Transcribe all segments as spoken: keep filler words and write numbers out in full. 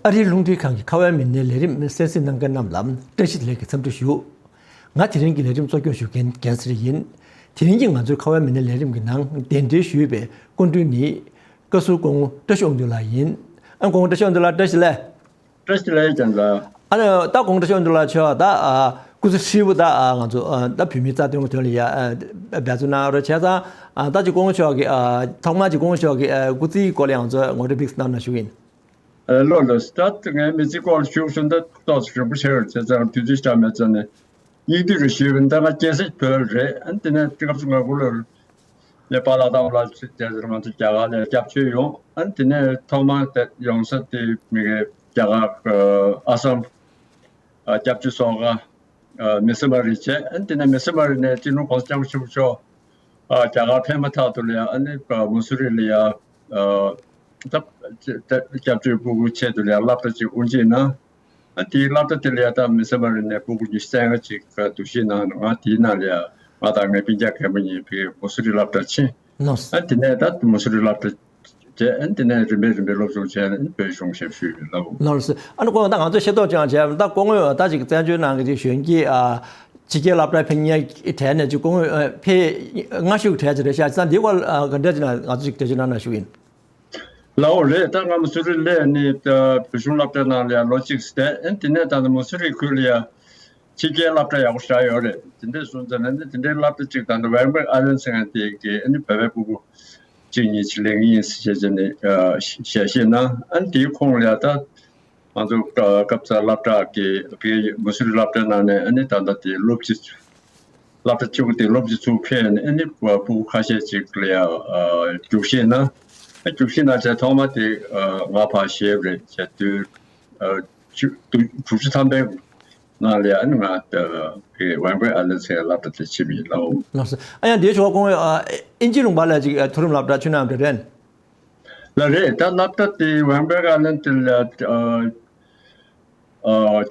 ཨ་རིའི་རླུང་འཕྲིན་ཁང་གི་ཁ་བའི་མི་སྣའི་ལས་རིམ་གསན་གཟིགས་གནང་མཁན་རྣམས་ལ་བཀྲ་ཤིས་བདེ་ལེགས་ཀྱི་འཚམས་འདྲི་ཞུ། ང་དེ་རིང་གི་ལས་རིམ་གཙོ་སྐྱོང་ཞུ་མཁན་རྒྱལ་ཚེ་རིང་ཡིན། དེ་རིང་གི་ང་ཚོའི་ཁ་བའི་མི་སྣའི་ལས་རིམ་གྱི་ནང་གདན་འདྲེན་ཞུས་པའི་སྐུ་མགྲོན་ནི་བཀའ་ཟུར་སྐུ་ངོ་བཀྲ་ཤིས་དབང་འདུས་ལགས་ཡིན། ཨ་སྐུ་ངོ་བཀྲ་ཤིས་དབང་འདུས་ལགས་བཀྲ་ཤིས་བདེ་ལེགས། བཀྲ་ཤིས་བདེ་ལེགས་ཀྱང་ལགས། ཨ་ནི་ད་སྐུ་ངོ་བཀྲ་ཤིས་དབང་འདུས་ལགས་མཆོག་ད་ཨ་སྐུ་ཚེ་ཧྲིལ་པོ་ད་ཨ་ང་ཚོ་ཨ་ད་བོད་མིའི་རྩ་དོན་གྱི་དོན་ལ་ཡ་ཨ་འབད་བརྩོན་གནང་རོགས་བྱས་ཙང་ཨ་ད་ཅིག་སྐུ་ངོ་མཆོག་གི་ཨ་ཐོག་མར་ཅིག་སྐུ་ངོ་མཆོག་གི་ཨ་སྐུ་ཚེའི་སྐོར་ལ་ང་ཚོ་ངོ་སྤྲོད་ཕུལ་གནང་ན་ཞུ་གི་ཡིན། ཨ་ལགས་ལགས། ད་ངའི་མི་ཚེའི་སྐོར་ལ་ཞུ་ཞུ་ན་ད་ཏོག་ཙམ་རིང་པོ་ཞིག་རེད་བྱས་ཙང་དུས་ཚོད་ཤོར་མེད་ཙང་ནས། སྙིང་བསྡུས་རེ་ཞུས་པ་ཡིན་ན། ད་ང་སྐྱེས་ས་བོད་རེད། ཨ་ནི་དེ་ནས་སྐབས་སུ་ང་གུ་ལོར་ནེ་པཱལ་ལ་དང་ལ་ཚུད་དེ་ང་ཚོ་རྒྱ་གར་ལ་སྐྱབས་བཅོལ་ཡོང་། ཨ་ནི་དེ་ནས་ཐོག་མར་དེ་ཡོང་ས་དེ་མི་གི་རྒྱ་གར་ཨ་སམ་སྐྱབས་བཅོལ་སོགས་མི་སི་མ་རི་བྱས། ཨ་ནི་དེ་ནས་མི་སི་མ་རི་ནས་སྤྱི་ནོར་གོང་ས་སྐྱབས་མགོན་ཆེན་པོ་མཆོག་རྒྱ་གར་ཕེབས་མ་ཐག་ཏུ་ལ་ཡ་ཨ་ནི་མུ་སུ་རི་ལ་ཡ་ད་སྐྱབས་བཅོལ་སྤུ་གུ་ཆེད་དུ་ལ་ཡ་སློབ་གྲྭ་ཅིག་དབུ་འབྱེད་གནང་། ཨ་དེའི་སློབ་གྲྭ་དེ་ལ་ཡ་ད་མི་སེར་མ་རེ་ནས་སྤུ་གུ་ཉི་ཤུ་རྩ་ལྔ་ཅིག་འདུ་ཤེས་གནང་། ང་དེའི་ནང་ལ་ཡ་ང་དང་ངའི་སྤུན་ཀྱག་རྒན་པོ་གཉིས་ཕ་གིའི་མུ་སུ་རི་སློབ་གྲྭར་ཕྱིན། ཨ་དེ་ནས་ད་མུ་སུ་རི་སློབ་གྲྭ་བྱས། ཨ་དེ་ནས་རིམ་པས་རིམ་པས་སློབ་སྦྱོང་བྱས་ནས་བོད་གཞུང་ཞབས་ཞུ་ཡོད་ལབ། ལགས་སོ། ཨ་ནི་སྐུ་ངོ་ད་ང་ཚོས་ཤེས་རྟོགས་ཅིག་བྱས་ད་སྐུ་ངོས་ད་ཅིག་བཙན་བྱོལ་ནང་གི་ཅིག་གཞོན་སྐྱེས་ཨ་ཕྱི་རྒྱལ་སློབ་གྲྭར་ཕེབས་མཁན་གྱི་གྲས་ནས་ཅིག་སྐུ་ངོས་ཨ་ཕེབས་སྔ་ཤོས་ཀྱི་གྲས་ཅིག་རེད་ཤག་ཙང་འདིའི་སྐོར་ཨ་ག་འདྲ་ཅིག་ན་ང་ཚོ་ཅིག་འགྲེལ་བརྗོད་གནང་ན་ཞུ་ཡིན། ལའོ་རེད། ད་ང་མུ་སུ་རི་ལ་ནི་ད་བོད་གཞུང་སློབ་གྲྭའི་ནང་ལ་ཡང་ལོ་གཅིག་བསྡད། ཨ་ནི་དེ་ནས་ད་ལྟ་མུ་སུ་རི་ཁུལ་ལ་ཡང་ཕྱི་རྒྱལ་སློབ་གྲྭ་ཡག་པོ་ཞེ་དྲག་ཡོད་རེད། དེ་འདྲས་སོང་ཙང་ནི་དེ་འདྲའི་སློབ་གྲྭ་གཅིག་ད་ལྟ་ཝེན་བེག་ཨའི་ལན་ཟེར་མཁན་དེ་གི་ཨ་ནི་བོད་པའི་སྤུ་གུ་གཅིག་གཉིས་ཅིག་སླེབས་ངེས་ཡིན་ཟེར་བྱས་བྱས་ནས་ཞལ་བཞེས་གནང་། ཨ་ནི་དེའི་ཁོངས་ལ་ཡང་ད་ང་ཚོ་སྐབས་དེར་སློབ་གྲྭ་གི་བོད་མུ་སུ་རི་སློབ་གྲྭའི་ནང་ནས་ཨ་ནི་ད་ལྟ་དེ་སློབ་སྤྱི་སློབ་གྲྭ་གཅིག་པུ་དེ་སློབ་སྤྱི་ཚུགས་ཕེབས་ནས་ཨ་ནི་སྤུ་གུ་ཁ་ཤས་ཅིག་ལ་ཡང་རྒྱུགས་ཤེས་གནང་། རྒྱུགས་ཤེས་གནང་བྱས་ཐོག་མ་དེ་ང་ཕར་ཞེབ་རེད་བྱས་དུས་དྲུག་ཅུ་ཐམ་པའི་ནང་ལ་ཡང་ང་ཝེན་བེག་ཨའི་ལན་ཟེར་སློབ་གྲྭ་དེ་ཕྱིན་པ་ཡིན་ལགས། ལགས་སོ། ཨ་ཡང་དེའི་ཞོར་ཁོང་ཨིན་ཇི་ལུང་པ་ལ་ཅིག་མཐོ་རིམ་སློབ་གྲྭ་ཕྱིན་གནང་བ་རེད། ལགས་རེད། ད་སློབ་གྲྭ་དེ་ཝེན་བེག་ཨའི་ལན་དེ་ལ་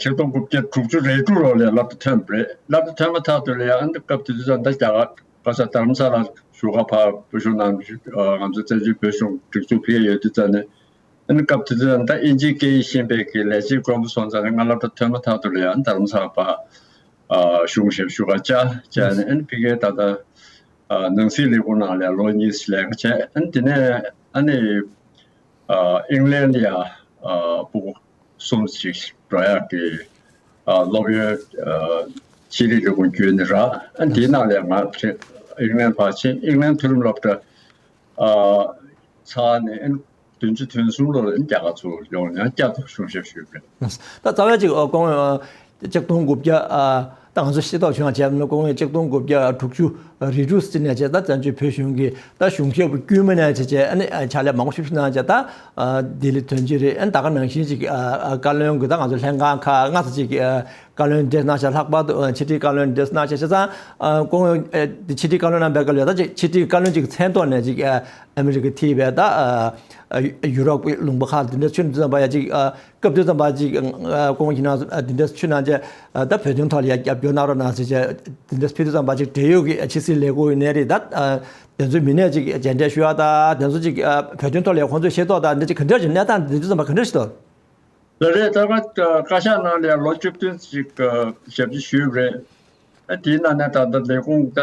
ཆིག་སྟོང་དགུ་བརྒྱ་དྲུག་ཅུ་རེ་དྲུག་ལོ་ལ་སློབ་གྲྭ་ཐོན་པ་རེད། སློབ་གྲྭ་ཐོན་མ་ཐག་ཏུ་ལ་ཡང་སྐབས་དེ་དུས་ཙམ་ད་རྒྱ་གར་ག་ས་དྷ་རམ་ས་ལ་བཞུགས་སྒར་ཕར་བོད་གཞུང་ནང་ང་ཚོ་བཙན་བྱོལ་བོད་གཞུང་སྒྲིག་འཛུགས་ཕེབས་ཡོད་དུས་ཙམ་ནས། ཨ་ནི་སྐབས་དེ་དུས་ད་ལྟ་ཨིན་ཇིའི་སྐད་ཡིག་ཤེས་པའི་གི་ལས་བྱེད་དཀོན་པོ་སོང་ཙང་ནས་ང་སློབ་གྲྭ་ཐོན་མ་ཐག་ཏུ་ལ་ཡང་དྷ་རམ་ས་ལ་ཕར་གཞུང་ཞབས་ཞུ་ག་བཅར་བྱས་ནས། ཨ་ནི་ཕ་གིའི་ད་ལྟ་ནང་སྲིད་ལས་ཁུངས་ནང་ལ་ལོ་གཉིས་ལས་ཀ་བྱས། ཨ་ནི་དེ་ནས་ཨ་ནི་ཨིང་ལན་ལ་ཡང་སྤུ་གུ་གསུམ་ཞིག་འགྲོ་ཡག་གི་སློབ་ཡོན་ཕྱི་རིགས་ལས་ཁུངས་བརྒྱུད་ནས་རག་ཨ་ནི་དེའི་ནང་ལ་ཡང་ང་ཨིང་ལན་ཕར་ཕྱིན། ཨིང་ལན་མཐོ་རིམ་སློབ་གྲྭ་ཚར་ནས་ཨ་ནི་བདུན་ཅུ་དོན་གསུམ་ལོར་རྒྱ་གར་ཚུར་ཡོང་ནས་བསྐྱར་དུ་གཞུང་ཞབས་ཞུས་པ་རེད། ད་རྩ་བའི་ཅིག་སྐུ་ངོ་ཆིག་སྟོང་དགུ་བརྒྱ་ད་ང་ཚོ་ཤེས་རྟོགས་བྱུང་བ་བྱས་ན་སྐུ་ངོ་ཆིག་སྟོང་དགུ་བརྒྱ་དྲུག་ཅུ་རེ་དྲུག་ཙམ་ནས་བྱས་ད་བཙན་བྱོལ་བོད་གཞུང་གི་ད་གཞུང་ཞབས་དཀྱུས་མ་ནས་བྱས་བྱས་ཨ་ནི་ཕྱག་ལས་མང་པོ་ཞིག་གནང་བྱས་ད་ལྡི་ལི་ཐོན་གྱི་རེད། ཨ་ནི་ད་ག་ནང་བཞིན་ཅིག་བཀའ་བློན་གྱི་ད་ང་ཚོ་ལྷན་ཁང་ཁག་ལྔ་ཙམ་ཅིག་བཀའ་བློན་འདྲེས་གནང་བྱས། ལྷག་པར་དུ་ཕྱི་དྲིལ་བཀའ་བློན་འདྲེས་གནང་བྱས་བྱས་ཙང་སྐུ་ངོ་ཕྱི་དྲིལ་བཀའ་བློན་གནང་བའི་སྐབས་ལ་ད་ཅིག་ཕྱི་དྲིལ་བཀའ་བློན་ཅིག་མཚན་ཐོག་ནས་ཅིག་ཨ་མི་རི་ཀ་ཐིས་པའི་ད་ཡུ་རོབ་ཀྱི་ལུང་པ་ཁག་འདི་འདྲ་ཕྱིན་དུས་ཙམ་པ་ཡ་ཅིག་སྐབས་དུས་ཙམ་པ་ཅིག་སྐུ་ངོ་ཁྱེད་རང་འདི་འདྲ་ཕྱིན་གནང་བྱས་ད་བོད་དོན་ཐོག་ལ་ཡ་རྒྱབ་སྐྱོར་གནང་རོགས་གནང་ཟེར་བྱས་འདི་འདྲ་ཕེབས་དུས་ཙམ་པ་ཅིག་འབྲེལ་ཡོད་ཀྱི་ཕྱི་སྲིད་ལས་ཁུངས་ཡིན་ནའི་རེད། ད་དེ་ཚོའི་མི་སྣས་ཅིག་མཇལ་འཕྲད་ཞུ་ཡག་ད་དེ་ཚོ་ཅིག་བོད་དོན་ཐོག་ལ་ཡ་ཁོང་ཚོས་ཤེས་རྟོགས་ད་འདི་ཅིག་ག་འདྲ་ཅིག་གནས་སྟངས་འདི་དུས་ཙམ་པ་ག་འདྲ་ཞིག་འདུག་ལགས་རེད། ད་བཀའ་བཀའ་ཤག་ནང་ལ་ཡང་ལོ་བཅུ་བདུན་ཅིག་ཞབས་ཕྱི་ཞུས་པ་རེད། ཨ་དེའི་ནང་ནས་ད་ལྟ་ལས་ཁུངས་ད་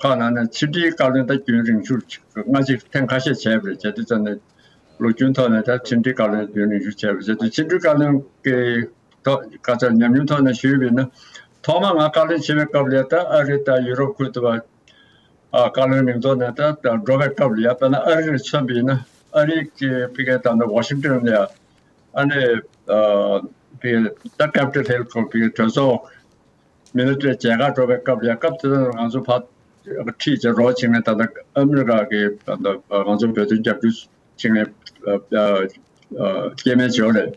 ཁག་ནང་ནས་ཕྱི་དྲིལ་བཀའ་བློན་ད་རྒྱུན་རིང་ཤོས་ཅིག་སྔ་ཕྱི་ཐེངས་ཁ་ཤས་བྱས་པ་རེད། བྱས་དུས་ཙམ་ནས་ལོ་རྒྱུན་ཐོག་ནས་ད་ཕྱི་དྲིལ་བཀའ་བློན་རྒྱུན་རིང་ཤོས་བྱས་པ་རེད། བྱས་དུས་ཕྱི་དྲིལ་བཀའ་བློན་གྱི་ཐོག་བཀའ་ཤག་ཉམས་མྱོང་ཐོག་ནས་ཞུས་པ་ཡིན་ན། ཐོག་མ་ང་བཀའ་བློན་བྱེད་པའི་སྐབས་ལ་ད་ཨ་རི་དང་ཡུ་རོབ་ཁུལ་དུ་བ་ཨ་བཀའ་བློན་མིང་ཐོག་ནས་ད་འགྲོ་བའི་སྐབས་ལ་ཡ་དཔེར་ན་ཨ་རི་ལ་མཚོན་པ་ཡིན་ན་ཨ་རི་གི་ཕ་གིའི་ད་ལྟ་ཝ་ཤིང་ཏོན་ལ་ཡ་ཨ་ནི་ཨ་ཕ་གི་ད་ཀེ་པི་ཊལ་ཧིལ་ཁོ་ཕ་གི་གྲོས་ཚོགས་མི་ནི་ཊི་རི་མཇལ་ཁ་འགྲོ་བའི་སྐབས་ལ་ཡ་སྐབས་དེ་དུས་ང་ཚོ་ཕར་ཁྲིད་བྱས་རོགས་བྱེད་མཁན་ད་ལྟ་ཨ་མི་རི་ཀ་གི་ད་ལྟ་ང་ཚོ་བོད་དོན་རྒྱབ་སྐྱོར་བྱེད་མཁན་ཨ་ཨ་སྐྱེ་དམན་ཇོ་རེད།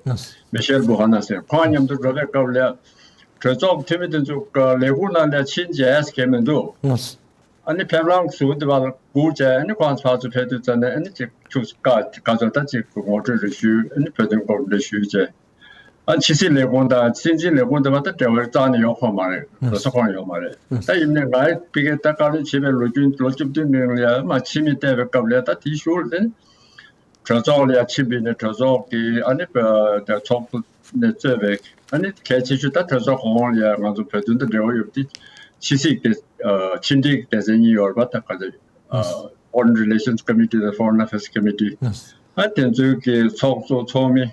མི་ཤེལ་བྷུ་ཧ་ན་ཟེར་ཁོང་མཉམ་དུ་འགྲོ་བའི་སྐབས་ལ་གྲོས་ཚོགས་འཐུས་མི་དེ་ཚོ་ལས་ཁུངས་ནང་ལ་ཕྱིན་བྱས་ཟེར་མཁན་མི་འདུག་ཨ་ནི་ཕེབས་ལམ་ཟུར་དེ་བར་སྒུག་བྱས་ཨ་ནི་ཁོང་ཚོ་ཕར་ཚུར་ཕེབས་དུས་ཙམ་ནས་ཨ་ནི་ཅིག་ཁྱུག་ཀ་ག་ཚོད་ད་ཅིག་ངོ་སྤྲོད་རེ་ཞུས། ཨ་ནི་བོད་དོན་སྐོར་རེ་ཞུས་བྱས། ཨ་ཕྱི་སྲིད་ལས་ཁུངས་དང་སྲིད་འཛིན་ལས་ཁུངས་དེ་བར་ད་འབྲེལ་བ་རྩ་ནས་ཡོད་ཁོ་མ་རེད། ལོ་སོ་ཁོང་ཡོད་མ་རེད། ད་ཡིན་ནའི་ང་ཕ་གིའི་ད་བཀའ་བློན་བྱེད་པའི་ལོ་རྒྱུས་ལོ་བཅུ་བདུན་རིང་ལ་ཡ་མ་ཕྱི་མི་བལྟས་པའི་སྐབས་ལ་ད་དེའི་ཤུལ་ལ་ཨ་ནི་ གྲོས་ཚོགས་ལ་ཡང་ཕྱིན་པ་ཡིན་ན་གྲོས་ཚོགས་ཀྱི་ཨ་ནི་ཚོགས་གཙོ་ནས་གཙོས་པའི་ཨ་ནི་གལ་ཆེ་ཤོས་ད་གྲོས་ཚོགས་གོང་འོག་ལ་ཡང་ང་ཚོ་བོད་དོན་དང་འབྲེལ་བ་ཡོད་པ་དེ་ཕྱི་སྲིད་དེ་ཕྱི་འབྲེལ་གྱི་སྡེ་ཚན་གཉིས་ཡོད་རེད་པ། ད་ག་ཚོད་Foreign Relations Committee དང་Foreign Affairs Committee ཨ་དེ་ཚོའི་གི་ཚོགས་གཙོ་ཚོགས་མི་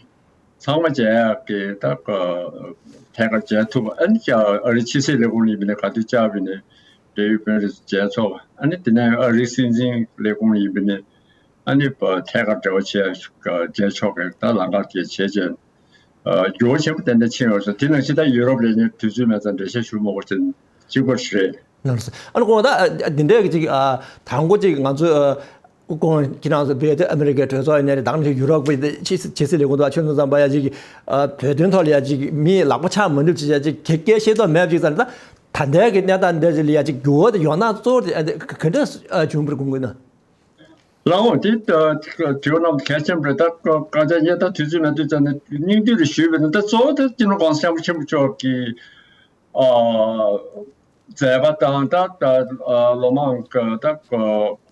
ཚང་མ་མཇལ་ཡག་གི་ད་ཐད་ཀར་མཇལ་ཐུབ་པ། ཨ་ནི་ཨ་རིའི་ཕྱི་སྲིད་ལས་ཁུངས་ཡིན་པ་ནས་ག་དུས་བཅར་བ་ཡིན་ནའི་འབྲེལ་ཡོད་དཔོན་རིགས་མཇལ་ཆོག་པ། ཨ་ནི་དེ་ནས་ཨ་རིའི་སྲིད་འཛིན་ལས་ཁུངས་ཡིན་པ་ནས་ཨ་ནི་ཐད་ཀར་འབྲེལ་བ་བྱས་མཇལ་ཆོག་གི་ད་ལམ་ཁ་དེ་བྱས་བྱས་འགྱུར་བ་ཆེན་པོ་ཏན་ཏན་ཕྱིན་ཡོད་ས། དེ་ནང་བཞིན་ད་ཡུ་རོབ་ལ་ཡང་དུས་ཚོད་མེད་ཙང་འགྲེལ་བཤད་ཞུ་མ་དགོས་ཅན་གཅིག་པ་རེད། ལགས་སོ། ཨ་ནི་ཁོང་ད་འདི་འདྲའི་ཅིག་དང་པོ་ཅིག་ང་ཚོས་ཁོང་ཁྱེད་རང་ཚོ་བོད་དེ་ཨ་མི་རི་ཀའི་གྲོས་ཚོགས་ཡིན་ནའི་རེད། ད་ནི་ཡུ་རོབ་ཀྱི་ཕྱི་ཕྱི་སྲིད་ལས་ཁུངས་དང་ཆོས་ཚོགས་ཙམ་པ་ཡ་ཅིག་བོད་དོན་ཐོག་ལ་ཡ་ཅིག་མི་ལག་པ་འཆང་མ་ནུས་ཅིག་ཡ་ཅིག་གལ་གལ་ཤེས་རྟོགས་མེད་ཅིག་ཙང་ད་ད་ལྟའི་གི་གནས་སྟངས་འདི་ཅིག་ལ་ཡ་ཅིག་འགྱུར་བ་དེ་ཡོང་སྟངས་གཙོ་བོ་དེ་ག་འདྲ་བྱུང་བར་དགོངས་ཀྱི་ན། ལགས་འོང་དེ་དྲི་བ་གནང་གལ་ཆེན་པོ་རེད། ད་སྐར་ཆ་ཉེར་ད་དུས་ཚོད་མེད་དུས་ཙང་ནས་སྙིང་བསྡུས་རེ་ཞུས་པ་ཡིན་ན་ད་གཙོ་བོ་དེ་སྤྱི་ནོར་༸གོང་ས་༸སྐྱབས་མགོན་ཆེན་པོ་མཆོག་གིས། མཛད་པ་དང་ད་ད་ལོ་མང་གི་ད་སྐུ་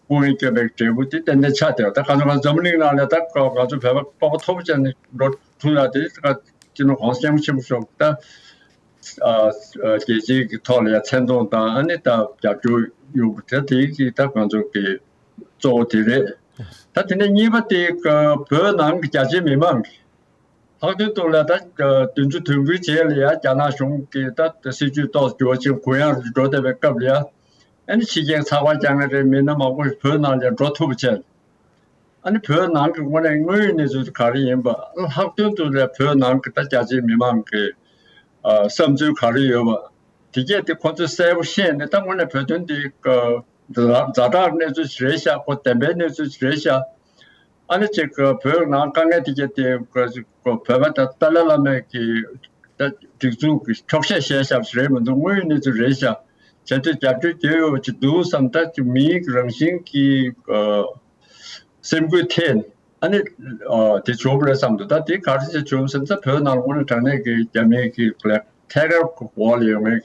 ངལ་བསྐྱོན་པའི་འབྲས་བུ་དེ་ཏན་ཏན་ཆགས་བསྡད་པ། ད་གང་ལྟར་ང་འཛམ་གླིང་ནང་ལ་ད་ང་ཚོ་བོད་པ་སྤོབས་པ་མཐོ་པོ་བྱས་ནས་འགྲོ་ཐུབ་ཡ་དེ་ད་སྤྱི་ནོར་༸གོང་ས་༸སྐྱབས་མགོན་ཆེན་པོ་མཆོག་ད་རྒྱལ་སྤྱིའི་གི་ཐོག་ལ་ཡ་མཚན་མཐོང་དང་ཨ་ནི་ད་རྒྱབ་སྐྱོར་ཡོང་བ་དེ་དེ་གི་ད་ང་ཚོ་གི་གཙོ་བོ་དེ་རེད། ད་དེ་ནས་གཉིས་པ་དེ་བོད་ནང་གི་རྒྱ་ཆེའི་མི་མང་གི་ལྷག་དོན་དུ་ལ་ད་བདུན་ཅུ་དོན་དགུའི་རྗེས་ལ་ཡ་རྒྱ་ནག་གཞུང་གིས་ད་སྲིད་ཇུས་ཏོག་ཙམ་འགྱུར་བ་ཕྱིན། གུ་ཡངས་རུ་འགྲོ་བསྡད་པའི་སྐབས་ལ་ཡ་ཨ་ནི་ཕྱི་རྒྱལ་ཚགས་པར་རྒྱག་མཁན་རེད། མི་སྣ་མང་པོ་བོད་ནང་ལ་འགྲོ་ཐུབ་པ་བྱས། ཨ་ནི་བོད་ནང་གི་དངོས་གནས་དངོས་ཡོད་གནས་ཚུལ་དེ་ག་རེ་ཡིན་པ། ལྷག་དོན་དུ་ལ་བོད་ནང་གི་ད་རྒྱ་ཆེའི་མི་མང་གི་བསམ་ཚུལ་ག་རེ་ཡོད་པ་དེ་གས་དེ་ཁོ་ཚོས་གསལ་པོ་ཤེས་ནས་ད་དངོས་གནས་བོད་དོན་དེ་ཛ་དྲག་གནས་ཚུལ་ཞིག་རེད་ཤག་ཁོ་བདེན་པའི་གནས་ཚུལ་ཞིག་རེད་ཤག་ཨ་ནི་ཅིག་བོད་ནང་དཀའ་ངལ་དེ་གས་དེ་བོད་པ་ད་ཏཱ་ལའི་བླ་མས་ཀྱི་ད་སྒྲིག་འཛུགས་ཀྱི་འཁྱོག་བཤད་བཤད་བཞག་པ་ཞིག་རེད་མི་འདུག་དངོས་ཡོད་གནས་ཚུལ་རེད་ཤག་བྱས་དུས་རྒྱབ་སྐྱོར་རྒྱག་ཡོད་ཅིག་འདུག་བསམ། ད་ཅིག་མིའི་རང་བཞིན་གྱི་སེམས་འགུལ་ཐེབས་ཨ་ནི་དེ་བྱུང་བ་རེད་བསམ་འདུག་ད་དེ་ག་རེ་བྱས་བྱུང་ཟེར་ན་ད་བོད་ནང་དངོས་གནས་དྲང་གནས་ཀྱི་རྒྱ་མིའི་གི་ལས་ཐད་ཀར་འོག་ལ་ཡོད་མཁན་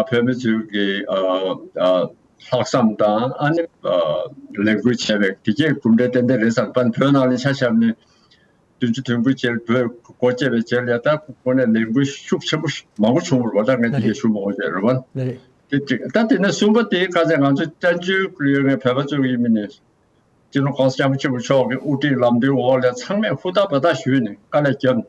བོད་མི་ཚོའི་གི་ལྷག་བསམ་དང་ཨ་ནི་ལས་འགུལ་བྱས་པའི་དེ་གས་གྲུབ་འབྲས་ཏན་ཏན་རེད་བསམ། བོད་ནང་ལ་ཆ་བཞག་ནས་བདུན་ཅུ་དོན་དགུའི་རྗེས་ལ་བོད་སྒོ་བཅད་པའི་རྗེས་ལ་ཡ་ད་ཁོ་ནས་ལས་འགུལ་ཤུགས་ཆེན་པོ་མང་པོ་བྱུང་བ་རེད་པ། ད་ངས་དེ་གས་ཞུ་མ་དགོས་བྱས་རེད་པ། དེ་གཅིག་ད་དེ་ནས་གསུམ་པ་དེ་ག་ཚད་ང་ཚོ་བཙན་བྱོལ་ཡོད་མཁན་བོད་པ་ཚོ་ཡིན་མིན་ནས། སྤྱི་ནོར་༸གོང་ས་༸སྐྱབས་མགོན་ཆེན་པོ་མཆོག་གི་དབུ་ཁྲིད་ལམ་སྟོན་འོག་ལ་ཚང་མས་ཧུར་ཐག་འབད་ཐག་ཞུས་ནས་དཀའ་ལས་བརྒྱབ་ནས་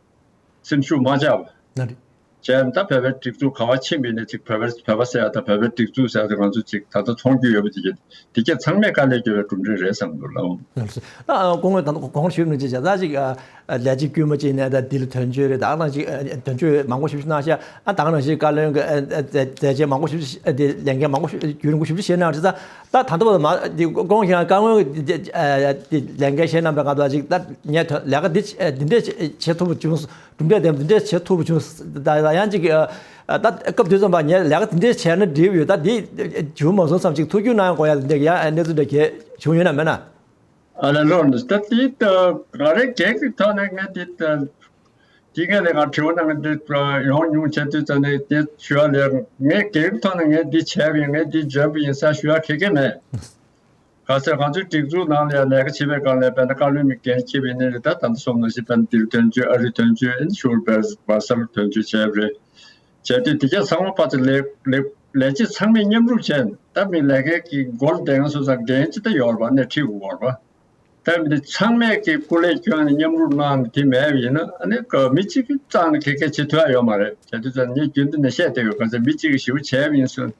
སེམས་ཤུགས་མ་ཆག་པ་ནི་རེད། བྱས་ནས་ད་བོད་པའི་སྒྲིག་འཛུགས་ག་པར་ཕྱིན་པ་ཡིན་ནའི་ཅིག་བོད་པའི་བོད་པ་ཟེར་ཡ་ད་བོད་པའི་སྒྲིག་འཛུགས་ཟེར་ཡ་ད་ང་ཚོ་ཅིག་ད་ལྟ་མཐོང་རྒྱུ་ཡོད་པ་དེ་གས་དེ་གས་ཚང་མས་དཀའ་ལས་བརྒྱབ་པའི་གྲུབ་འབྲས་རེད་བསམ་འདུག་ལགས། ལགས་སོ། ད་ཨ་དགོངས་དགོངས་ཞུས་མི་བྱེད་བྱ་ད་ཅིག་ཨ་ལས་བྱེད་དཀྱུས་མ་ཅིག་ནས་ད་འདི་ལ་དོན་གཅོད་རེད། ད་ནང་ཅིག་ཨ་དོན་གཅོད་མང་པོ་ཞིག་གནང་ཤག་ཨ་ད་ནང་བཞིན་བཀའ་བློན་གྱི་ཨ་ཨ་མཛད་མཛད་རྗེས་མང་པོ་ཞིག་ཨ་དེ་ལས་འགན་མང་པོ་ཞིག་བརྒྱུད་རིམ་ཞིབ་ཞིབ་བཤད་གནང་རེད། ད་ད་ད་ལྟ་བར་མ་དེ་དགོངས་ཞེ་ན་བཀའ་བློན་གྱི་ཨ་དེ་ལས་འགན་བཞེས་གནང་པའི་སྐབས་ད་ཅིག་ད་ངས་ལས་ཀ་འདི་འདི་འདྲས་བྱེད་ཐུབ་པ་བྱུང་། གྲུབ་འབྲས་ལྡན་པ་འདི་འདྲས་བྱེད་ཐུབ་པ་བྱུང་། ད་ཡང་ཅིག་ཨ་ད་སྐབས་དུས་ཙམ་པ་ངས་ལས་ཀ་འདི་འདྲས་བྱས་ན་འགྲིག་ཡོད། ད་འདི་བྱུང་མ་སོང་བསམ་ཅིག་ཐུགས་རྒྱུས་གནང་དགོས་ཡ་འདི་འདྲས་ཡང་གནས་ཚུལ་འདྲ་གས་བྱུང་ཡོད་ན་མེད་ན། ཨ་ལ་ལོ་འདི་ལྟ་དེ་ད་ག་རེ་གེགས་ཀྱི་ཐོག་ནས་ངས་འདི་ད་དེ་ངས་ལས་ཀ་དྲི་བ་གནང་གི་འདི་ཡོང་མྱོང་བྱས་དུས་ཙམ་ནས་དེ་ཞུ་བ་ལས་ངས་གེགས་ཀྱི་ཐོག་ནས་ངས་འདི་བྱས་པ་ཡིན། ངས་འདི་འཇོན་པ་ཡིན་ཟེར་ཞུ་བ་ག་གེ་མེད། ག་ཚོད་ང་ཚོའི་སྒྲིག་འཛུགས་ནང་ལ་ཡང་ལས་ཀ་བྱེད་པའི་སྒང་ལ་དཔེར་ན་བཀའ་བློན་མི་འགན་འཁྱེར་བའི་གནས་རེད། ད་ད་ལྟ་སོང་ནང་བཞིན་དཔེར་ན་འདིར་དོན་གཅོད་ཨ་རི་དོན་གཅོད་ཨེ་ནི་ཞུ་བར་བར་སར་དོན་གཅོད་བྱས་པ་རེད། བྱས་དུས་དེ་ག་ཚང་མ་ཕར་ཚུར་ལས་ལས་ལས་བྱེད་ཚང་མས་མཉམ་རུབ་བྱས་ནས་ད་མི་ལས་ཀའི་གི་འགོ་ལ་བསྡད་མཁན་སོང་ཙང་འགན་ཅི་ད་ཡོད་རེད་པ། སྣེ་ཁྲིད་དགོས་རེད་པ། ད་མི་དེ་ཚང་མས་ཀྱི་སྐུ་ལས་བསྐྱོན་ནས་མཉམ་རུབ་གནང་ནས་དེ་མེད་པ་ཡིན་ན་ཨ་ནི་ཀ་མི་གཅིག་གིས་རྩ་ནས་ག་གེ་བྱེད་ཐུབ་ཡ་ཡོད་མ་རེད། བྱས་དུས་ཙང་ངས་རྒྱུན་དུ་ནས་བཤད་བསྡད་ཡོད། ག་ཚོད་མི་གཅིག་གིས་ཞེ་པོ་བྱས་པ་ཡིན་ཟེར་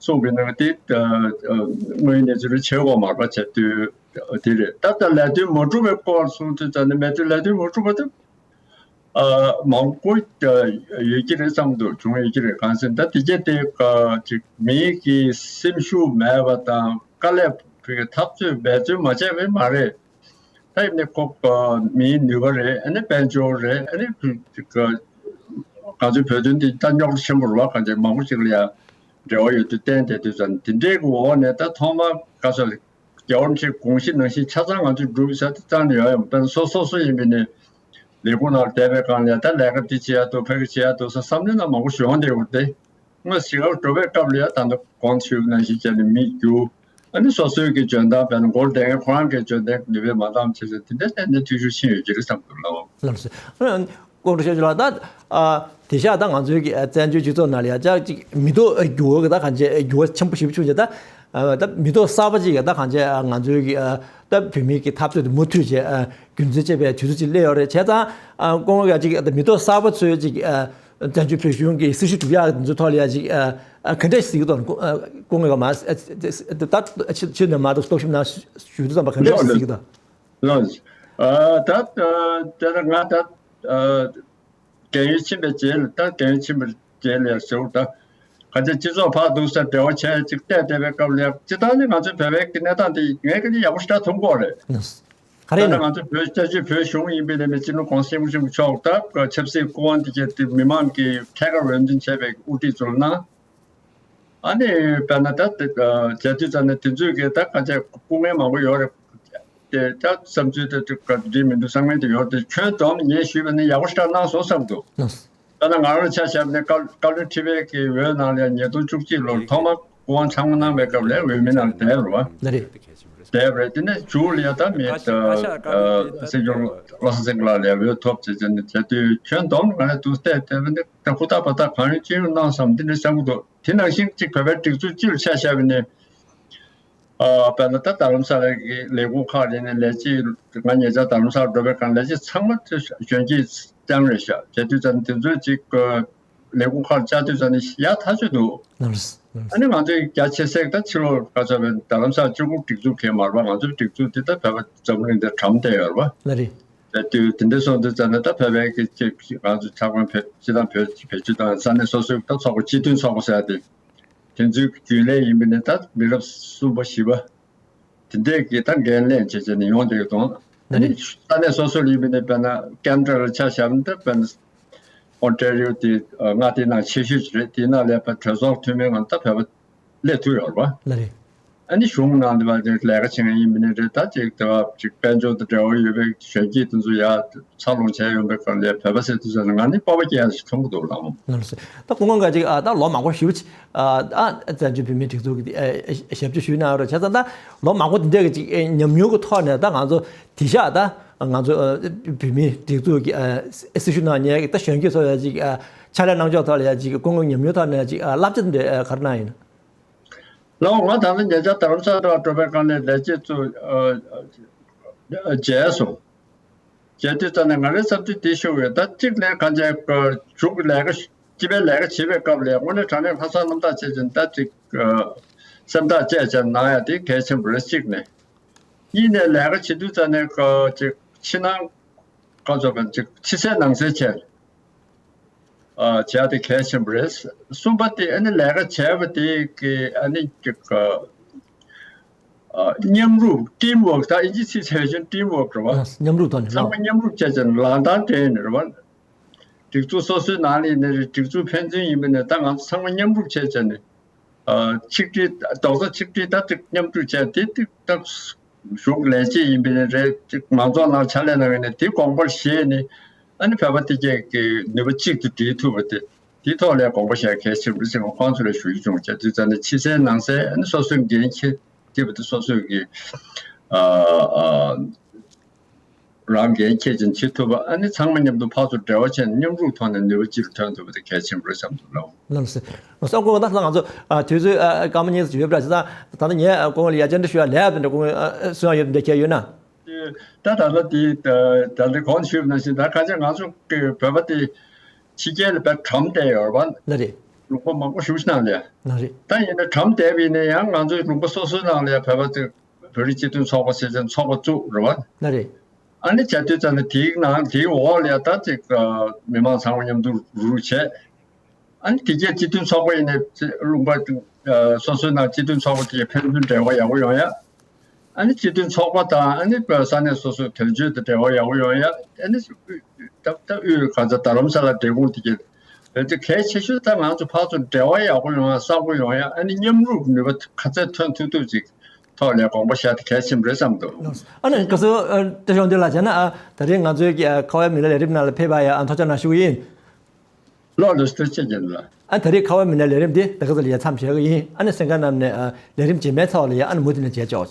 གསུངས་པའི་ནང་དེ་དངོས་ཡོད་གནས་ཚུལ་རེད། བྱེད་དགོས་མ་རེད་པ། བྱས་དུས་དེ་རེད། ད་ལྟ་ལས་དོན་མ་གྲུབ་པའི་སྐོར་གསུངས་དུས་ཙང་ནས་མི་དེ་ལས་དོན་མ་གྲུབ་པ་དེ། མང་པོ་ཡོད་ཀྱི་རེད་བསམ་འདུག་བྱུང་ཡོད་ཀྱི་རེད། གང་ཟེར་ན་ད་དེ་གས་དེ་ཅིག་མིའི་གི་སེམས་ཤུགས་མེད་པ་དང་དཀའ་ལས་ཕ་གི་འཐབ་རྩོད་འབད་རྩོལ་མ་བྱས་པས་མ་རེད། ད་ཡིན་ནའི་ཁོ་མིའི་ནུས་པ་རེད། ཨ་ནི་དཔལ་འབྱོར་རེད། ཨ་ནི་ང་ཚོའི་བོད་དོན་འདི་ད་རྙོག་དྲ་ཆེན་པོ་རེད་པ། གང་ཅི་མང་པོ་ཞིག་ལ་ཡང་འབྲེལ་བ་ཡོད་དུས་བརྟེན་དེ་དུས་ཙམ་དེ་འདྲའི་གི་འོག་ནས་ད་ཐོག་མར་ག་ཚོད་རྒྱལ་བ་རིན་པོ་ཆེའི་དགོངས་གཞི་ནང་བཞིན་ཆ་ཚང་ང་ཚོས་སྒྲུབ་ས་དེ་རྩ་ནས་ཡོང་ཡ་མ་རེད། སོ་སོ་སོ་ཡིན་པ་ཡིན་ནའི་ལས་ཁུངས་ནང་བསྡད་པའི་སྒང་ལ་ད་ལས་ཀ་འདི་བྱེད་ཡ་འདུག་ཕ་གི་བྱེད་ཡ་འདུག་ཟེར་བསམ་བློ་ནང་མང་པོ་ཞིག་ཡོང་བསྡད་ཡོད་དེ། སྔོན་ཞིག་ལ་འགྲོ་བའི་སྐབས་ལ་ཡ་ད་ལྟ་གོང་དུ་ཞུས་པ་ནང་བཞིན་བྱས་ནས་མི་རྒྱུག་ཨ་ནི་སོ་སོའི་གི་འཇོན་ཐང་བས་ན་སྒོར་བསྡད་མཁན་ཁོ་རང་གི་འཇོན་ཐང་ནུས་པས་མ་འདང་བྱས་ཏེ་དེ་འདྲ་བསྟན་ནས་འཐུས་ཤོར་ཕྱིན་ཡོད་ཀྱི་རེད་བསམ་འདུག་ལགས། ལགས་སོ། ཨ་ནི་ཀོང་སྤྲུལ་ཤོད་ལགས། ད་ཨ་དེང་སང་ད་ང་ཚོའི་གི་ཨ་བཙན་བྱོལ་སྤྱི་ཚོགས་ནང་ལ་ཡ་ཅག་ཅིག་མི་ཐོག་འགྱུར་བ་གི་ད་གང་བྱས་འགྱུར་བ་ཆེན་པོ་ཞེ་པོ་བྱུང་བྱས། ད་ཨ་ད་མི་ཐོག་གསར་པ་ཅིག་གི་ད་གང་བྱས་ཨ་ང་ཚོའི་གི་ཨ་ད་བོད་མིའི་གི་འཐབ་རྩོད་དེ་མུ་མཐུད་བྱས་ཨ་རྒྱུན་འཛིན་བྱེད་པའི་དུས་ཚོད་ཅིག་སླེབས་ཡོད་རེད། བྱས་ཙང་ཨ་ཀོང་ལགས་ཅིག་ཨ་ད་མི་ཐོག་གསར་པ་ཚོའི་ཅིག་ཨ་བཙན་བྱོལ་བོད་གཞུང་གི་སྲི་ཞུ་སྒྲུབ་ཡག་དེ་ཚོའི་ཐོག་ལ་ཡ་ཅིག་ཨ་ཨ་ག་འདྲ་ཞིག་གཟིགས་ཀྱི་འདུག་ཀོང་ལགས་མ་ཨ་ད་ཆེད་ཆེད་ནས་མ་གཏོགས་རྟོག་ཞིབ་གནང་ཞུ་རྒྱུ་ཙམ་པ་ག་འདྲ་ཞིག་གཟིགས་ཀྱི་འདུག་ལགས། ཨ་ད་ཨ་དེ་ལ་ང་ད་ཨ་རྒན་ཡོལ་ཕྱིན་པའི་རྗེས་ལ་ད་རྒན་ཡོལ་ཕྱིན་པའི་རྗེས་ལ་ཡང་ཟེར་བ་ད་ག་ཚོད་སྤྱི་ཚོགས་ཕར་འདུག་ས་འབྲེལ་བ་བྱས་ཅིག་བལྟས་བསྡད་པའི་སྐབས་ལ་ཡང་སྤྱིར་བཏང་ནི་ང་ཚོའི་བོད་པའི་གི་གནས་སྟངས་དེ་ངས་ག་ནི་ཡག་པོ་ཞེ་དྲག་མཐོང་གི་ཡོད་རེད། ག་རེ་ད་ཡིན་ན། ང་ཚོ་བོད་ལྕགས་ཀྱུ་བོད་གཞུང་ཡིན་པའི་ནས་མི་སྤྱི་ནོར་གོང་ས་སྐྱབས་མགོན་ཆེན་པོ་མཆོག་ད་ཆབ་སྲིད་སྐུ་དབང་དེ་བྱས་ཏེ་མི་མང་གི་ཐད་ཀར་འོས་འདེམས་བྱས་པའི་དབུ་ཁྲིད་ཚོར་གནང་། ཨ་ནི་དཔེར་ན་ད་དེ་བྱས་དུས་ཙམ་ནས་དེ་ཚོས་ཀྱི་ད་ག་ཚད་སྐུ་ངལ་མང་པོ་ཡོད་རེད། དེ་ད་བསམ་ཚུལ་དེ་འགྲིག་མི་འདུག་བསམ་མཁན་དེ་ཡོད་དེ་ཁྱོན་བསྡོམས་ངས་ཞུས་པ་ནི་ཡག་པོ་ཞེ་དྲག་གནང་སོང་བསམ་འདུག་ལགས། དཔེར་ན་ང་རང་ཆ་བཞག་ནས་བཀའ་བཀའ་བློན་ཁྲི་པའི་གི་འོས་ནང་ལ་ཉིས་སྟོང་བཅུ་གཅིག་ལོར་ཐོག་མར་སྐུ་དབང་ཚང་མ་གནང་བའི་སྐབས་ལ་འོས་མི་ནང་བསྡད་རེད་བ། ལགས་རེད། བསྡད་པ་རེད། དེ་ནས་མཇུག་ལ་ཡ་ད་མི་ད་སྲིད་སྐྱོང་བློ་བཟང་སེང་གེ་ལགས་ལ་ཡ་འོས་ཐོབ་བྱས་བྱས་ནས་བྱས་དུས་ཁྱོན་བསྡོམས་ང་ལ་འདུག་བལྟས་བལྟས་པ་ནི་ད་ཧུར་ཐག་འབད་ཐག་གང་ཡོད་ཅི་ཡོད་གནང་བསམ་འདི་འདྲ་བསམ་གྱི་འདུག་དེ་ནང་བཞིན་གཅིག་བོད་པའི་སྒྲིག་འཛུགས་སྤྱི་ལ་ཆ་བཞག་པ་ནི། ཨ་དཔེར་ན་ད་རྡ་རམ་ས་ལ་གི་ལས་ཁུངས་ཁག་རེད་ནས་ལས་བྱེད་ང་ཉེ་ཆར་རྡ་རམ་ས་ལ་འགྲོ་བའི་སྒང་ལས་བྱེད་ཚང་མ་དེ་གཞོན་སྐྱེས་རྐྱང་རེད་ཤག་བྱས་དུས་ཙམ་དེ་ཚོས་ཅིག་ལས་ཁུངས་ཁག་བཅར་དུས་ཙམ་ནས་ཡག་ཐག་ཆོད་འདུག་ལགས་སོ། ལགས་སོ། ཨ་ནི་ང་ཚོའི་རྒྱ་ཆེ་སའི་ད་ཕྱི་ལོགས་ག་ཚོད་བས་རྡ་རམ་ས་ལ་བཅུ་དགུ་སྒྲིག་འཛུགས་གས་མ་རེད་པ། ང་ཚོའི་སྒྲིག་འཛུགས་དེ་ད་བོད་པ་འཛམ་གླིང་འདིར་གྲམ་བསྡད་ཡོད་རེད་པ། ལགས་རེད། བྱས་དུས་དེ་འདྲ་སོང་དུས་ཙམ་ནས་ད་བོད་པའི་གི་ཅིག་ང་ཚོ་ཚང་མ་བོད་སྤྱི་དང་བོད་བོད་སྤྱི་དང་ས་གནས་སོ་སོའི་ད་ཚོགས་པ་སྤྱི་མཐུན་ཚོགས་པ་ཟེར་ཡ་དེ། དེ་ཚོའི་རྒྱུན་ལས་ཡིན་པ་ནི་ད་མི་རབས་གསུམ་པ་བཞི་པ་དེ་འདྲས་ཀྱིས་ད་འགན་ལེན་བྱས་བྱས་ནས་ཡོང་བསྡད་ཡོད་དང་། ཨ་ནི་ས་གནས་སོ་སོ་ལ་ཡིན་པ་ནི་དཔེར་ན་ཀན་ཌ་ལ་ཆ་བཞག་ན་ད་དཔེར་ན་ཨོན་ཊ་རི་ཡོ་དེ་མངའ་སྡེའི་ནང་ཆེ་ཤོས་ཅིག་རེད། དེའི་ནང་ལ་ཡ་གྲོས་ཚོགས་འཐུས་མིའི་ངང་ད་བོད་པ་སླེབས་ཐུབ་ཡོད་རེད་པ། ལགས་རེད། ཨ་ནི་གཞུང་ནང་དུ་བ་དེ་ལས་ཀ་བྱེད་མཁན་ཡིན་པ་ནི་རེད། ད་ཅིག་དེ་བ་ཅིག་དཔལ་འབྱོར་དང་འབྲེལ་བ་ཡོད་པའི་གཞོན་སྐྱེས་དེ་ཚོ་ཡར་འཚར་ལོངས་བྱས་ཡོང་པའི་སྐབས་ལ་བོད་པ་ཟེར་དུས་ཙམ་ནས་ང་ནི་སྤོབས་པ་སྐྱེ་ཡ་ཞིག་མཐོང་གི་འདུག་ལགས། ལགས་སོ། ད་སྐུ་ངོ་ག་ཅིག་ཨ་ད་ལོ་མང་པོ་ཞེ་པོ་ཅིག་ཨ་ཨ་བཙན་བྱོལ་བོད་མིའི་སྒྲིག་འཛུགས་ཀྱི་ཨ་ཞབས་ཕྱི་ཞུས་གནང་ཡོད་རེད། བྱས་ཙང་ད་ལོ་མང་པོ་དེ་འདྲ་གི་ཅིག་ཨེ་ཉམས་མྱོང་གི་ཐོག་ནས་ད་ང་ཚོ་དེང་སང་ད་ང་ཚོ་ཨ་བོད་མིའི་སྒྲིག་འཛུགས་ཀྱི་ཨ་སྲི་ཞུ་གནང་མཁན་གྱི་ད་གཞོན་སྐྱེས་ཚོ་ཡ་ཅིག་ཨ་ཕྱག་ལས་གནང་ཕྱོགས་ཐོག་ལ་ཡ་ཅིག་སྐུ་ངོའི་ཉམས་མྱོང་ཐོག་ནས་ཅིག་ཨ་བསླབ་བྱ་དེ་འདྲ་ཨ་ག་རེ་གནང་ཡིན། ལགས། ང་ད་ལྟ་ཉེ་ཆར་རྡ་རམ་ས་ལ་འགྲོ་བའི་སྒང་ནས་ལས་བྱེད་ཚོ་ཨ་མཇལ་སོང་། མཇལ་དུས་ཙམ་ནས་ང་རའི་བསམ་ཚུལ་འདི་ཞུ་གི་ཡོད། ད་གཅིག་ནས་གང་ཅི་གཞུང་གི་ལས་ཀ་སྤྱི་པའི་ལས་ཀ་བྱེད་པའི་སྐབས་ལ་དངོས་གནས་དྲང་གནས་ལྷག་བསམ་རྣམ་དག་བྱས་ཙང་ད་ཅིག་སེམས་ཐག་བཅད་བྱས་གནང་ཡ་དེ་གལ་ཆེན་པོ་རེད། གཅིག་ནས། གཉིས་ནས་ལས་ཀ་བྱེད་དུས་ཙམ་ནས་ཅིག་ཕྱི་ནང་གང་ཚོ་གང་ཅིག་ཕྱི་གསལ་ནང་གསལ་བྱས། ཨ་བྱས་ཏེ་གལ་ཆེན་པོ་རེད། གསུམ་པ་དེ་ཨ་ནི་ལས་ཀ་བྱས་པ་དེ་གི་ཨ་ནི་ཅིག་ཨ་མཉམ་རུབ་ཊིམ་ཝོག་ད་ཨིན་ཇི་ཚིག་བྱས་ན་ཊིམ་ཝོག་རེད་བ། ཨ་མཉམ་རུབ་དང་ནི་ཚང་མ་མཉམ་རུབ་བྱས་བྱས་ནས་ལག་གདང་སྦྲེལ་ནས་རེད་བ། སྒྲིག་འཛུགས་སོ་སོའི་ནང་ལ་ཡིན་ནའི་རེད། སྒྲིག་འཛུགས་ཕན་ཚུན་ཡིན་པ་ནས་ད་ང་ཚོ་ཚང་མ་མཉམ་རུབ་བྱས་བྱས་ནས་ཨ་ཆིག་སྒྲིལ་རྡོག་རྩ་ཆིག་སྒྲིལ་ད་ཅིག་མཉམ་རུབ་བྱས་དེ་ཏིག་ཏག་གཞུང་ལས་བྱེད་ཡིན་པ་ནི་རེད། ཅིག་མང་ཚོགས་ནང་ཕྱག་ལས་གནང་མཁན་ནི་དེ་དགོངས་པ་བཞེས་ནས་ཨ་ནི་བོད་པ་དེ་གས་ཀྱི་ནུས་པ་གཅིག་ཏུ་སྒྲིལ་ཐུབ་པ་དེ་དེའི་ཐོག་ལ་དགོངས་པ་བཞེས་གལ་ཆེན་པོ་རེད་ཟེར་ཁོང་ཚོ་ལ་ཞུ་རྒྱུ་བྱུང་། བྱས་དུས་ཙམ་ནས་ཕྱི་གསལ་ནང་གསལ་ཨ་ནི་སོ་སོའི་འགན་འཁྱེར་སྐྱེས་པ་དེ་སོ་སོའི་གི་ཨ་ཨ་རང་འགན་འཁྱེར་ཅིང་བྱེད་ཐུབ་པ། ཨ་ནི་ཚང་མ་མཉམ་དུ་ཕར་ཚུར་འབྲེལ་བ་བྱས་ནས་མཉམ་རུབ་ཐོག་ནས་ནུས་པ་གཅིག་ལ་ཐོན་ཐུབ་པ་དེ་གལ་ཆེན་པོ་རེད་བསམ་འདུག་ལགས། ལགས་སོ། ལགས་སོ། སྐུ་ངོ་ད་ལྟ་ང་ཚོ་ཨ་དུས་ཚོད་ཨ་སྐར་མ་གཉིས་ཙམ་ཡོད་པ་རེད། བྱས་ཙང་ད་ལྟ་ངས་ཨ་སྐུ་ངོ་ལ་ཡ་བཅར་འདྲི་ཞུ་ཡ་ལས་ཡ་དེ་འདྲ་སྐུ་ངོ་ཨ་གསུང་ཡ་ཡོད་པ་འདྲ་ཁྱེད་ཡོད་ན། ད་ད་ལྟ་དེ་ད་ལྟ་གོང་ཞུས་པ་ནང་བཞིན་ད་ཁ་ཆེ་ང་ཚོ་གི་བོད་པ་དེ་ཕྱི་རྒྱལ་ལ་དཔེ་གྲམ་བསྡད་ཡོད་རེད་བ། ལགས་རེད། ལུང་པ་མང་པོ་ཞེ་པོ་ཅིག་ནང་ལ་ཡ། ལགས་རེད། ད་ཡིན་ན་གྲམ་བསྡད་པ་ཡིན་ན་ཡང་ང་ཚོའི་ལུང་པ་སོ་སོའི་ནང་ལ་ཡ་བོད་པ་དེ་བོད་རིགས་སྤྱི་མཐུན་ཚོགས་པ་ཟེར་ཅིག་ཚོགས་པ་བཙུགས་རེད་བ། ལགས་རེད། ཨ་ནི་བྱས་དུས་ཙམ་ནས་དེའི་ནང་དེའི་འོག་ལ་ཡ་ད་ཅིག་མི་མང་ཚང་མ་མཉམ་དུ་རུག་རུག་བྱས། ཨ་ནི་དེ་གས་སྤྱི་མཐུན་ཚོགས་པ་ཡིན་ནའི་ལུང་པ་སོ་སོའི་ནང་སྤྱི་མཐུན་ཚོགས་པ་དེ་གས་ཕན་ཚུན་འབྲེལ་བ་ཡག་པོ་ཡོང་ཡ། ཨ་ནི་སྤྱི་མཐུན་ཚོགས་པ་དང་ཨ་ནི་ས་གནས་སོ་སོའི་དོན་གཅོད་དང་འབྲེལ་བ་ཡག་པོ་ཡོང་ཡ། ཨ་ནི་ད་ད་དབུས་ག་ཚ་རྡ་རམ་ས་ལ་འབྲེལ་ཁུངས་དེ་གས་བོད་དེ་གལ་ཆེ་ཤོས་ད་ང་ཚོ་ཕར་ཚུར་འབྲེལ་བ་ཡག་པོ་ཡོང་ཡ་བཟང་པོ་ཡོང་ཡ། ཨ་ནི་མཉམ་རུབ་ནུས་པ་ག་ཚད་ཐོན་ཐུབ་ཐུབ་ཅིག་ཐོག་ལ་དགོངས་པ་བཞེས་དེ་གལ་ཆེན་པོ་རེད་བསམ་འདུག་ཨ་ནི་སྐུ་ཞབས་བཀྲ་ཤིས་དབང་འདུས་ལགས་བྱས་ན་ཨ་ད་རེས་ང་ཚོའི་གི་ཨ་ཁ་བའི་མི་ལ་ལས་རིམ་ནང་ལ་ཕེབས་པ་ཡ་ཨ་ཐུགས་རྗེ་གནང་ཞུ་གི་ཡིན། ལོག་ལོས་སྟེར་ཆེད་ཀྱི་ལ། ཨ་ད་རེས་ཁ་བ་མི་སྣའི་ལས་རིམ་འདི་ད་ག་ཚོད་ལ་ཡ་མཚམས་བཞག་གི་ཡིན། ཨ་ནི་སེང་ག་རྣམས་ནས་ཨ་ལས་རིམ་རྗེས་མའི་ཚར་བ་ལ་ཡ་ཨ་ནི་མུ་མཐུད་ནས་མཇལ་ཆོག